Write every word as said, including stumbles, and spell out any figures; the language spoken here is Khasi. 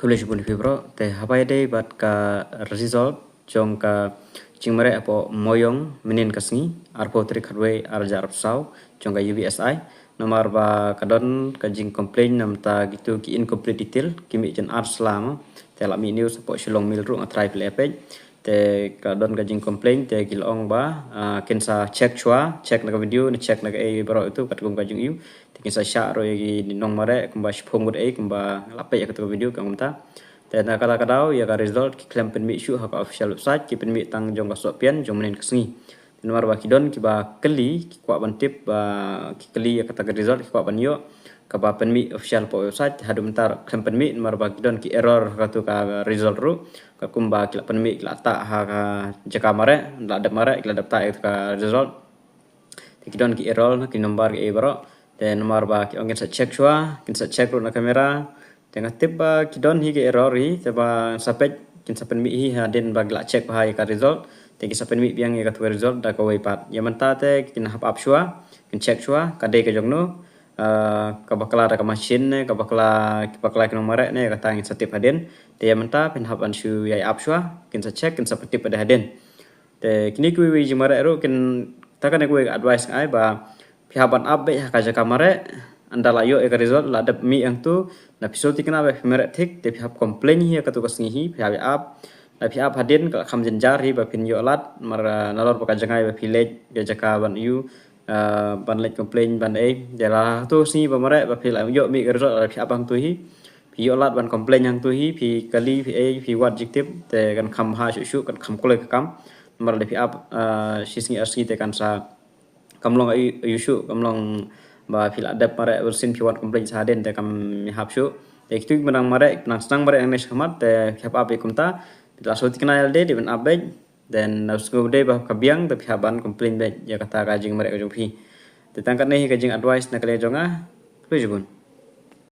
Khublei shibun ïa phi baroh. Te haba ïadei bad ka result jong ka jingmareh hapoh Moyong mynhynnin ka sngi, arphew tarik khatwei arhajar arphew saw, jong ka U B S I. Namar ba ka don ka jingcomplain namar kito ki incomplete detail, ki mih jan ar sla mo. Te la mih news hapoh Shillong Mail ruh, nga tharai phi la peit. Te ka don ka jingcomplain, te ki la ong ba, ah, kin sa check shuwa, check na ka video, ne check na kaei baroh itu, katkum ka jingïohi. Te kin sa shah ruh ïa ki nongmareh, kumba shiphew ngut ei, kumba la peit ïa katu ka video, kumta. Te na kata ka daw, ïa ka result, ki khlem pynmih shuh ha ka official website, ki pynmih tang jong ka Sohpian, jong mynhynnin ka sngi. Namar ba ki don kiba kylli, ki kwah ban tip, ba ki kylli ïa kata ka result, ki kwah ban ïoh, kaba pynmih official hapoh website, haduh mynta khlem pynmih, namar ba ki don ki error ha katu ka result ruh, katkum ba ki la pynmih, ki la tah ha ka jaka mareh, la dep mareh, ki la dep tah ïa katu ka result. Te ki don ki error, ki number kiei baroh. Te namar ba ki ong kin sa check shuwa, kin sa check ruh na camera. Te nga tip ba ki don hi ki error hi, te ba sa peit, kin sa pynmih hi hadien ba ki la check bha ïa ka result. Te kin sa pynmih biang ïa katu ka result da kawei pat. Ïa mynta te kin hap ap shuwa, kin check shuwa, ka dei ka jong no, ah, ka bakla da ka machine ne, ka bakla, ki bakla ki nongmareh ne, kata ngin sa tip hadien. Te ïa mynta phin hap ban shu ïai ap shuwa, kin sa check, kin sa pyntip pat hadien. Te kine kiwei kiwei ki jingmareh ruh kin, ta kane kawei ka advice nga ai ba phi hap ban ap beit ha ka jaka mareh, ynda la ïoh ïa ka result, la dep mih hangtu, lada phi sngewtynnat ba phi mareh thik, te phi hap complain hi ha katu ka sngi hi, phi hap ïa ap, lada phi ap hadien ka la kham jynjar hi ba phin ïoh lad, namar, ah, nalor ba ka jngai ba phi leit ïa jaka ban ïoh, ah, ban leit complain ban ei. Te la tu sngi ba mareh ba phi la ïoh mih ka result, lada phi ap hangtu hi, phi ïoh lad ban complain hangtu hi, phi kylli, phi ei, phi wad jingtip, te kan kham bha shuh shuh, kan kham kloi ka kam. Namar lada phi ap, ah, shi sngi ar sngi te kan sa kam long aiu, aiu shuh, kam long ba phi la dep mareh, bun sien phi wad complain sa hadien te kam hap shuh. Te kitu kiba nang mareh, nang sdang mareh hangne shakhmat, te phi hap ap beit kumta. Phi la sngewtynnat ïa lade, dei ban ap beit. Then, na sngewdei ba ka biang, te phi hap ban complain beit ïa kata ka jingmareh ka jong phi. Te tang katne hi ka jing advice na ka liang jong nga. Khublei shibun.